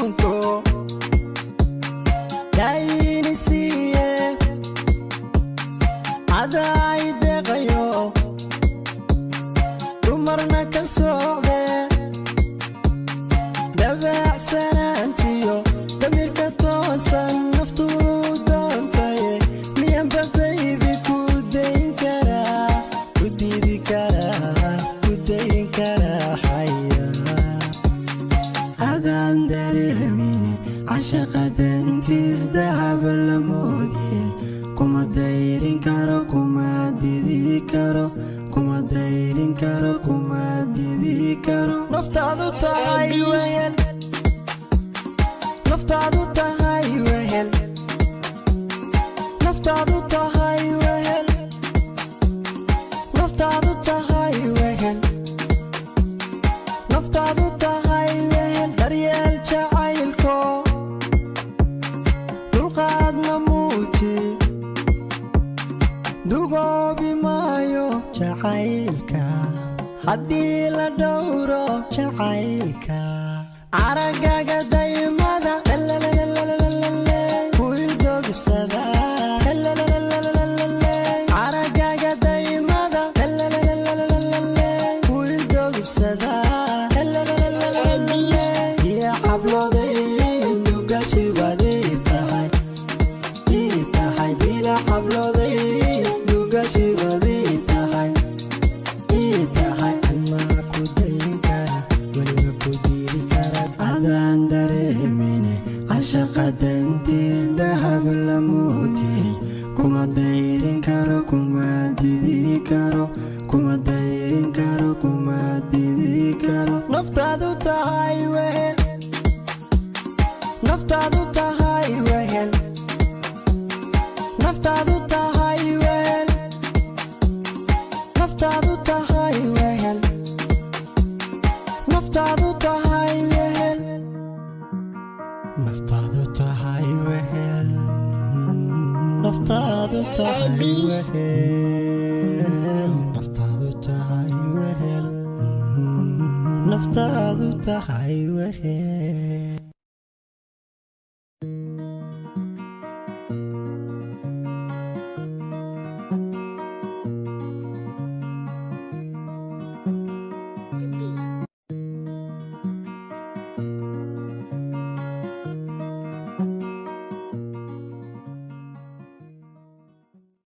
Adduunko daayini siiye, adaa i deeqayo, dumarna ka socde. Dabacsanaantiyo damirka toosan naftu doontaye, miyanba baby ku dayn karaa, ku diidi karaa, ku dayn karaa? Xaya adaan dareemine, cashaqa dantiis dahab la moodiye. Kuma dayrin karo, kuma didi karo, kuma dayrin karo, kuma didi karo. Naftaadu tahay wehel, naftaadu tahay wehel, naftaadu tahay wehel, naftaadu tahay wehel, naftaadu tahay wehel. Daryeel jacaylko, dulqaadna muuji, dugoobi maayo jacaylka haddii la dhowro jacaylka. Aragaga daymada kuildogsada, aragaga daymada kuildogsada. Iyo xablooday dugashibaday tahay, ii tahay bila xablooday dugashibaday tahay, ii tahay. Anmaa ku dayn kara, weliba ku diidi kara? Adaan dareemine, cashaqa dantiis dahab la moodiyey. Kuma dayrin karo, kuma didi karo, kuma dayrin karo, kuma didi karo. Naftaadu tahay wehel, naftaadu tahay wehel, naftaadu tahay wehel, naftaadu tahay wehel, naftaadu tahay wehel, naftaadu tahay wehel, naftaadu tahay wehel, naftaadu tahay wehel, naftaadu tahay wehel.